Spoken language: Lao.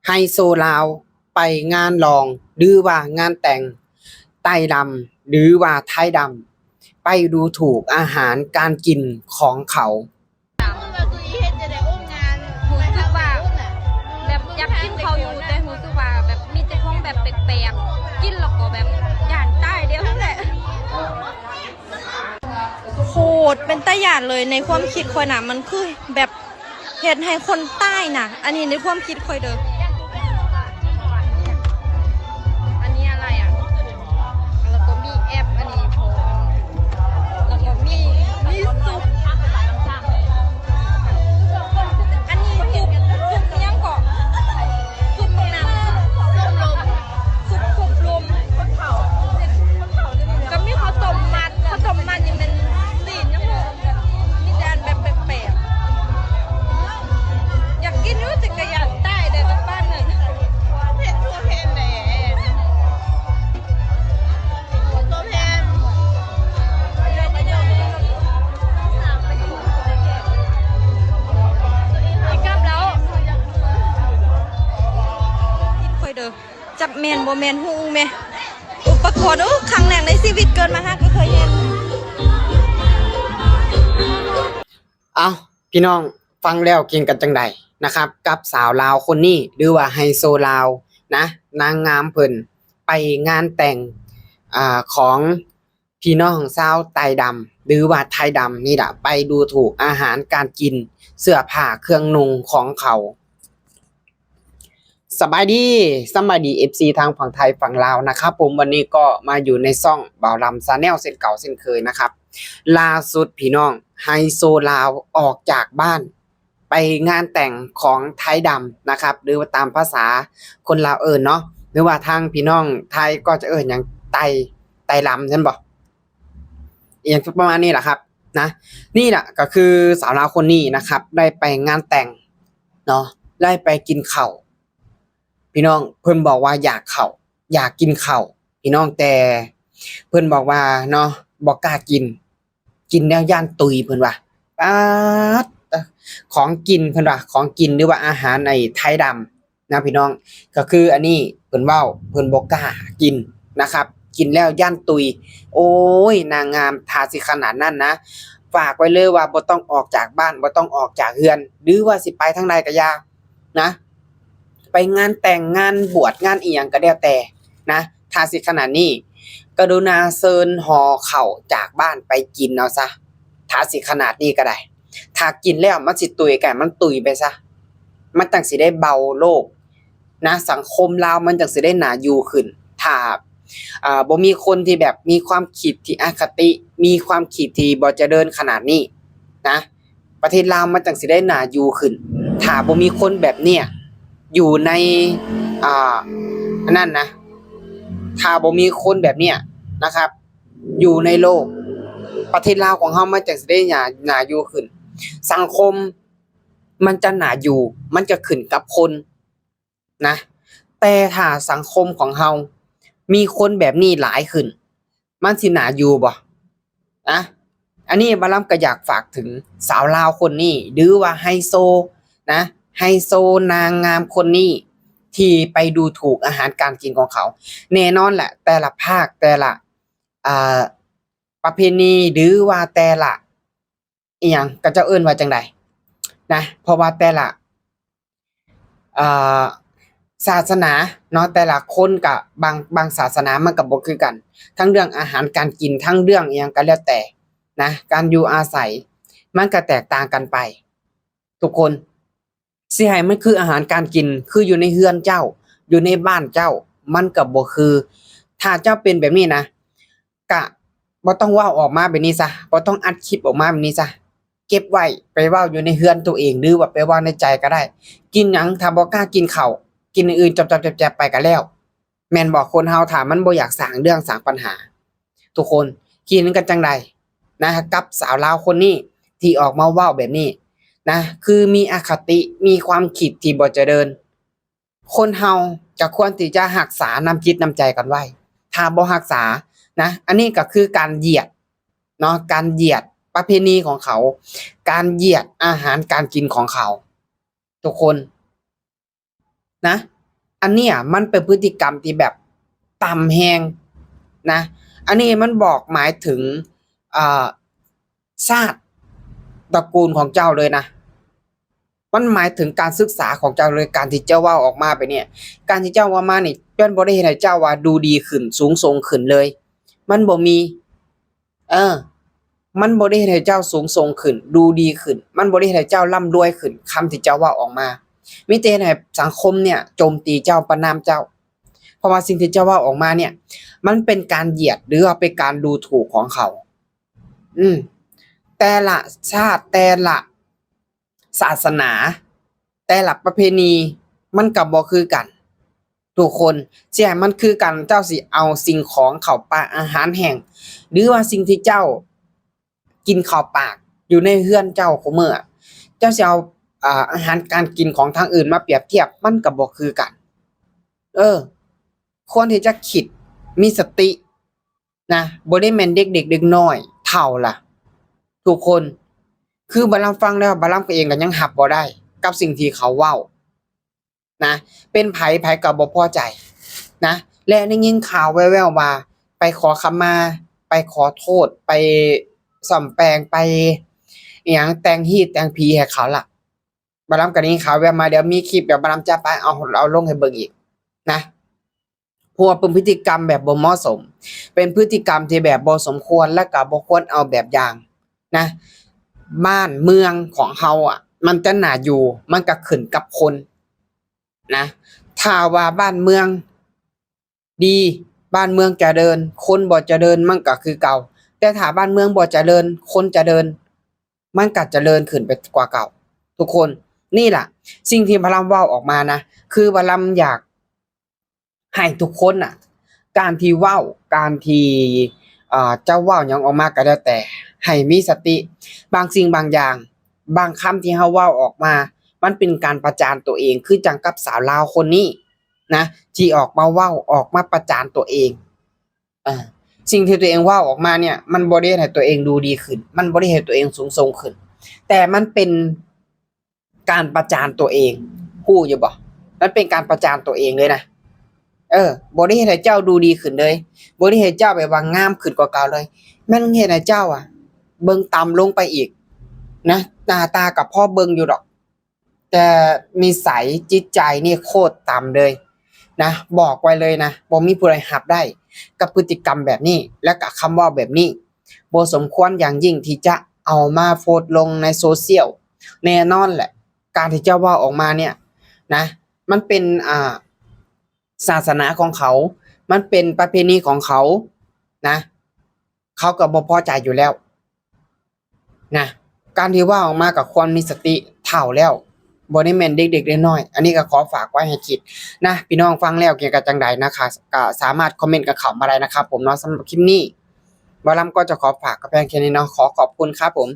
ໄຮໂຊລາວໄປງານລອງ ຫຼືວ່າງານແຕ່ງໃຕ້ດຳ ຫຼືວ່າໄທດຳ ໄປດູຖູກອາຫານການກິນຂອງເຂົາ. ຮູ້ສຶກວ່າແບບຢາກກິນເຂົ້າຢູ່ ແຕ່ຮູ້ສຶກວ່າແບບມີແຕ່ຂອງແບບແປກໆ ກິນແລ້ວກໍແບບຢ້ານຕາຍແລ້ວແຫຼະ. ໂຄດເປັນຕາຢ້ານເລີຍ ໃນຄວາມຄິດຂ້ອຍນະ ມັນຄືແບບເຮັດໃຫ້ຄົນຕາຍນະ ອັນນີ້ໃນຄວາມຄິດຂ້ອຍເດີ. ອັນນີ້ອະໄລອະ? ແລ້ວກໍມີແອັບອັນນີ້ພ້ອມ ແລ້ວກໍມີ ມີຊຸບ ອັນນີ້ຊຸບ ຊຸບຫຍັງເກາະ? ຊຸບບັກນຳ ຊຸບລົມ ຊຸບ ຊຸບລົມ ກໍມີເຂົ້າຕົ້ມມັດ ເຂົ້າຕົ້ມມັດນີ້ແມ່ນຊີ້ນຫຍັງບໍ່? ມີແຕ່ອັນແບບແປກໆ ຢາກກິນຢູ່ ແຕ່ກໍຢ້ານຕາຍແດ່ກັບປານນັ້ນ. ເຜັດທົ່ວແຜ່ນແດ່ ທົ່ວແຜ່ນ ກິນກັບແລ້ວ ຄິດຂ້ອຍເດີ. ຈັກແມ່ນບໍ່ແມ່ນ ຮູ້ແມ ອຸປະກອນ ໂອ້ ຄັ້ງແລກໃນຊີວິດເກີດມາຫາກໍເຄີຍເຫັນ. ເອົ້າ ພີ່ນ້ອງຟັງແລ້ວຄິດເຫັນກັນຈັ່ງໃດນະຄັບ ກັບສາວລາວຄົນນີ້ ຫຼືວ່າໄຮໂຊລາວນະ ນາງງາມເພິ່ນໄປງານແຕ່ງ ອາ ຂອງ ພີ່ນ້ອງຊາວໃຕ້ດຳ ຫຼືວ່າໄທດຳນີ້ລະ ໄປດູຖູກອາຫານການກິນ ເສື້ອຜ້າເຄື່ອງນຸ່ງຂອງເຂົາ. ສະບາຍດີ ສະບາຍດີ ເອັຟຊີ ທັງຝັ່ງໄທຝັ່ງລາວນະຄັບຜົມ. ວັນນີ້ກໍມາຢູ່ໃນຊ່ອງບ່າວລຳ Channel ເຊັ່ນເກົ່າເຊັ່ນເຄີຍນະຄັບ. ລ່າສຸດພີ່ນ້ອງ ໄຮໂຊລາວອອກຈາກບ້ານ ໄປງານແຕ່ງຂອງໄທດຳນະຄັບ ຫຼືວ່າຕາມພາສາຄົນລາວເອີ້ນເນາະ ຫຼືວ່າທາງພີ່ນ້ອງໄທກໍຈະເອີ້ນຫຍັງ ໄຕ ໄຕລຳ ແມ່ນບໍ່? ອີ່ຫຍັງປະມານນີ້ລະຄັບນະ. ນີ້ລະກໍຄືສາວລາວຄົນນີ້ນະຄັບ ໄດ້ໄປງານແຕ່ງເນາະ ໄດ້ໄປກິນເຂົ້າ ພີ່ນ້ອງ. ເພິ່ນບອກວ່າຢາກເຂົ້າ ຢາກກິນເຂົ້າ ພີ່ນ້ອງ ແຕ່ເພິ່ນບອກວ່າເນາະ ບໍ່ກ້າກິນ ກິນແລ້ວຢ້ານຕຸຍ ເພິ່ນວ່າ. ປາດ ຂອງກິນ ເພິ່ນວ່າ ຂອງກິນ ຫຼືວ່າອາຫານໃນໄທດຳນະພີ່ນ້ອງ ກໍຄືອັນນີ້ເພິ່ນເວົ້າ ເພິ່ນບໍ່ກ້າກິນນະຄັບ ກິນແລ້ວຢ້ານຕຸຍ. ໂອ້ຍ ນາງງາມ ຖ້າຊິຂະໜາດນັ້ນນະ ຝາກໄວ້ເລີຍວ່າບໍ່ຕ້ອງອອກຈາກບ້ານ ບໍ່ຕ້ອງອອກຈາກເຮືອນ ຫຼືວ່າຊິໄປທາງໃດກໍຢ່ານະ ໄປງານແຕ່ງ ງານບວດ ງານອີ່ຫຍັງກໍແລ້ວແຕ່ນະ ຖ້າຊິຂະໜາດນີ້ ກະລຸນາເຊີນຫໍ່ເຂົ້າຈາກບ້ານໄປກິນເອົາຊະ ຖ້າຊິຂະໜາດນີ້ກໍໄດ້. ຖ້າກິນແລ້ວມັນຊິຕຸຍ ກະໃຫ້ມັນຕຸຍໄປຊະ ມັນຈັ່ງຊິໄດ້ເບົາໂລກນະ ສັງຄົມລາວມັນຈັ່ງຊິໄດ້ໜ້າຢູ່ຂຶ້ນ. ຖ້າ ເອີ ບໍ່ມີຄົນທີ່ແບບມີຄວາມຄິດທີ່ອະຄະຕິ ມີຄວາມຄິດທີ່ບໍ່ຈະເລີນຂະໜາດນີ້ນະ ປະເທດລາວມັນຈັ່ງຊິໄດ້ໜ້າຢູ່ຂຶ້ນ. ຖ້າບໍ່ມີຄົນແບບເນີ້ຍຢູ່ໃນ ອ່າ ອັນນັ້ນນະ ຖ້າບໍ່ມີຄົນແບບເນີ້ຍນະຄັບ ຢູ່ໃນໂລກ ປະເທດລາວຂອງເຮົາມັນຈັ່ງຊິໄດ້ໜ້າ ໜ້າຢູ່ຂຶ້ນ. ສັງຄົມມັນຈະໜ້າຢູ່ ມັນຈະຂຶ້ນກັບຄົນນະ ແຕ່ຖ້າສັງຄົມຂອງເຮົາມີຄົນແບບນີ້ຫຼາຍຂຶ້ນ ມັນຊິໜ້າຢູ່ບໍ່? ນະ ອັນນີ້ບ່າວລຳກໍຢາກຝາກເຖິງສາວລາວຄົນນີ້ ຫຼືວ່າໄຮໂຊນະ ໄຮໂຊນາງງາມຄົນນີ້ ທີ່ໄປດູຖູກອາຫານການກິນຂອງເຂົາ. ແນ່ນອນແຫຼະ ແຕ່ລະພາກ ແຕ່ລະ ອ່າ ປະເພນີ ຫຼືວ່າແຕ່ລະ ອີ່ຫຍັງ ເຂົາເຈົ້າເອີ້ນວ່າຈັ່ງໃດນະ ເພາະວ່າແຕ່ລະ ເອີ ສາສະໜາເນາະ ແຕ່ລະຄົນກະບາງ ບາງສາສະໜາມັນກະບໍ່ຄືກັນ ທັງເລື່ອງອາຫານການກິນ ທັງເລື່ອງອີ່ຫຍັງກະແລ້ວແຕ່ນະ ການຢູ່ອາໄສ ມັນກະແຕກຕ່າງກັນໄປທຸກຄົນ. ຊິໃຫ້ມັນຄືອາຫານການກິນ ຄືຢູ່ໃນເຮືອນເຈົ້າ ຢູ່ໃນບ້ານເຈົ້າ ມັນກະບໍ່ຄື. ຖ້າເຈົ້າເປັນແບບນີ້ນະ ກະບໍ່ຕ້ອງເວົ້າອອກມາແບບນີ້ຊະ ບໍ່ຕ້ອງອັດຄລິບອອກມາແບບນີ້ຊະ ເກັບໄວ້ໄປເວົ້າຢູ່ໃນເຮືອນໂຕເອງ ຫຼືວ່າໄປເວົ້າໃນໃຈກະໄດ້. ກິນຫຍັງ ຖ້າບໍ່ກ້າກິນເຂົ້າ ກິນອັນອື່ນຈອບໆແຈບໆໄປກະແລ້ວ ແມ່ນບໍ່? ຄົນເຮົາຖ້າມັນບໍ່ຢາກສ້າງເລື່ອງສ້າງບັນຫາ ທຸກຄົນ ຄິດເຫັນກັນຈັ່ງໃດນະ ກັບສາວລາວຄົນນີ້ທີ່ອອກມາເວົ້າແບບນີ້ນະ ຄືມີອະຄະຕິ ມີຄວາມຄິດທີ່ບໍ່ຈະເລີນ. ຄົນເຮົາກະຄວນທີ່ຈະຮັກສານ້ຳຈິດນ້ຳໃຈກັນໄວ້ ຖ້າບໍ່ຮັກສານະ ອັນນີ້ກະຄືການຢຽດເນາະ ການຢຽດປະເພນີຂອງເຂົາ ການຢຽດອາຫານການກິນຂອງເຂົາ ທຸກຄົນນະ. ອັນເນີ້ຍມັນເປັນພຶດຕິກຳທີ່ແບບຕ່ຳແຮງນະ. ອັນນີ້ມັນບອກໝາຍເຖິງ ເອີ ຊາດຕະກູນຂອງເຈົ້າເລີຍນະ. ມັນໝາຍເຖິງການສຶກສາຂອງເຈົ້າເລີຍ ການທີ່ເຈົ້າເວົ້າອອກມາແບບເນີ້ຍ. ການທີ່ເຈົ້າເວົ້າມານີ້ ມັນບໍ່ໄດ້ເຮັດໃຫ້ເຈົ້າວ່າດູດີຂຶ້ນ, ສູງສົ່ງຂຶ້ນເລີຍ. ມັນບໍ່ມີ ເອີ ມັນບໍ່ໄດ້ເຮັດໃຫ້ເຈົ້າສູງສົ່ງຂຶ້ນ, ດູດີຂຶ້ນ. ມັນບໍ່ໄດ້ເຮັດໃຫ້ເຈົ້າລ່ຳລວຍຂຶ້ນ, ຄຳທີ່ເຈົ້າເວົ້າອອກມາ ມີແຕ່ເຮັດໃຫ້ສັງຄົມເນີ້ຍໂຈມຕີເຈົ້າ, ປະນາມເຈົ້າ. ເພາະວ່າສິ່ງທີ່ເຈົ້າເວົ້າອອກມາເນີ້ຍ ມັນເປັນການຢຽດ ຫຼືວ່າເປັນການດູຖູກຂອງເຂົາ. ອືມ ແຕ່ລະຊາດ, ແຕ່ລະສາສະໜາ, ແຕ່ລະປະເພນີ ມັນກໍບໍ່ຄືກັນ. ທຸກຄົນ ຊິໃຫ້ມັນຄືກັນ, ເຈົ້າຊິເອົາສິ່ງຂອງເຂົ້າປາກອາຫານແຫ້ງ ຫຼືວ່າສິ່ງທີ່ເຈົ້າກິນເຂົ້າປາກຢູ່ໃນເຮືອນເຈົ້າຄູ່ມື້, ເຈົ້າຊິເອົາ ອາ ອາຫານການກິນຂອງທາງອື່ນມາປຽບທຽບ, ມັນກໍບໍ່ຄືກັນ. ເອີ ຄວນທີ່ຈະຄິດ ມີສະຕິນະ, ບໍ່ໄດ້ແມ່ນເດັກໆ ເດັກນ້ອຍ, ເຖົ້າລະ ທຸກຄົນ. ຄືບັດລຳຟັງແລ້ວ ບັດລຳເອງກໍຍັງຮັບບໍ່ໄດ້ກັບສິ່ງທີ່ເຂົາເວົ້ານະ. ເປັນໃຜ ໃຜກໍບໍ່ພໍໃຈນະ. ແລະ ໄດ້ຍິນຂ່າວແວ່ວໆວ່າໄປຂໍຂະມາ, ໄປຂໍໂທດ, ໄປສ້ອມແປງ, ໄປອີ່ຫຍັງ, ແຕ່ງຮີດແຕ່ງຜີໃຫ້ເຂົາລະ. ບັດລຳກໍໄດ້ຍິນຂ່າວແວ່ວມາ, ດຽວມີຄລິບ ດຽວບັດລຳຈະໄປເອົາ ເອົາລົງໃຫ້ເບິ່ງອີກນະ. ເພາະວ່າເປັນພຶດຕິກຳແບບບໍ່ເໝາະສົມ, ເປັນພຶດຕິກຳທີ່ແບບບໍ່ສົມຄວນ ແລະກໍບໍ່ຄວນເອົາແບບຢ່າງນະ. ບ້ານເມືອງຂອງເຮົາອະ ມັນຈະໜ້າຢູ່ ມັນກໍຂຶ້ນກັບຄົນນະ. ຖ້າວ່າບ້ານເມືອງດີ, ບ້ານເມືອງຈະເລີນ, ຄົນບໍ່ຈະເລີນ ມັນກໍຄືເກົ່າ. ແຕ່ຖ້າບ້ານເມືອງບໍ່ຈະເລີນ, ຄົນຈະເລີນ, ມັນກໍຈະເລີນຂຶ້ນໄປກວ່າເກົ່າ. ທຸກຄົນ ນີ້ລະສິ່ງທີ່ບັດລຳເວົ້າອອກມານະ, ຄືບັດລຳຢາກ ໃຫ້ທຸກຄົນນະ ການທີ່ເວົ້າ ການທີ່ ເອີ ເຈົ້າເວົ້າຫຍັງອອກມາກໍແລ້ວແຕ່ ໃຫ້ມີສະຕິ. ບາງສິ່ງບາງຢ່າງ ບາງຄຳທີ່ເຮົາເວົ້າອອກມາ ມັນເປັນການປະຈານຕົວເອງ, ຄືຈັ່ງກັບສາວລາວຄົນນີ້ນະ ທີ່ອອກມາເວົ້າ ອອກມາປະຈານຕົວເອງ. ເອີ ສິ່ງທີ່ຕົວເອງເວົ້າອອກມາເນີ້ຍ ມັນບໍ່ໄດ້ເຮັດໃຫ້ຕົວເອງດູດີຂຶ້ນ, ມັນບໍ່ໄດ້ເຮັດໃຫ້ຕົວເອງສູງສົ່ງຂຶ້ນ, ແຕ່ມັນເປັນ ການປະຈານຕົວເອງ, ຮູ້ຢູ່ບໍ່? ມັນເປັນການປະຈານຕົວເອງເລີຍນະ. ເອີ ບໍ່ໄດ້ເຮັດໃຫ້ເຈົ້າດູດີຂຶ້ນເລີຍ, ບໍ່ໄດ້ເຮັດເຈົ້າແບບວ່າງາມຂຶ້ນກວ່າເກົ່າເລີຍ, ມັນເຮັດໃຫ້ເຈົ້າອະເບິ່ງຕ່ຳລົງໄປອີກນະ. ໜ້າຕາກໍພໍເບິ່ງຢູ່ດອກ, ແຕ່ນິໄສຈິດໃຈນີ້ໂຄດຕ່ຳເລີຍນະ, ບອກໄວ້ເລີຍນະ, ບໍ່ມີຜູ້ໃດຮັບໄດ້ກັບພຶດຕິກຳແບບນີ້ ແລະກະຄຳເວົ້າແບບນີ້. ບໍ່ສົມຄວນຢ່າງຍິ່ງທີ່ຈະເອົາມາໂພສລົງໃນໂຊຊຽວ. ແນ່ນອນແຫຼະ ການທີ່ເຈົ້າເວົ້າອອກມາເນີ້ຍນະ ມັນເປັນ ອ່າ ສາສະໜາຂອງເຂົາ, ມັນເປັນປະເພນີຂອງເຂົານະ, ເຂົາກໍບໍ່ພໍໃຈຢູ່ແລ້ວນະ. ການທີ່ເວົ້າອອກມາກໍຄວນມີສະຕິ, ເຖົ້າແລ້ວ, ບໍ່ໄດ້ແມ່ນເດັກໆນ້ອຍໆ. ອັນນີ້ກໍຂໍຝາກໄວ້ໃຫ້ຄິດນະ. ພີ່ນ້ອງຟັງແລ້ວຄິດວ່າຈັ່ງໃດນະຄະ? ກໍສາມາດຄອມເມັນກັນເຂົ້າມາໄດ້ນະຄັບຜົມເນາະ. ສຳລັບຄລິບນີ້ ບ່າວລຳກໍຈະຂໍຝາກກໍພຽງແຄ່ນີ້ເນາະ. ຂໍຂອບຄຸນຄັບຜົມ.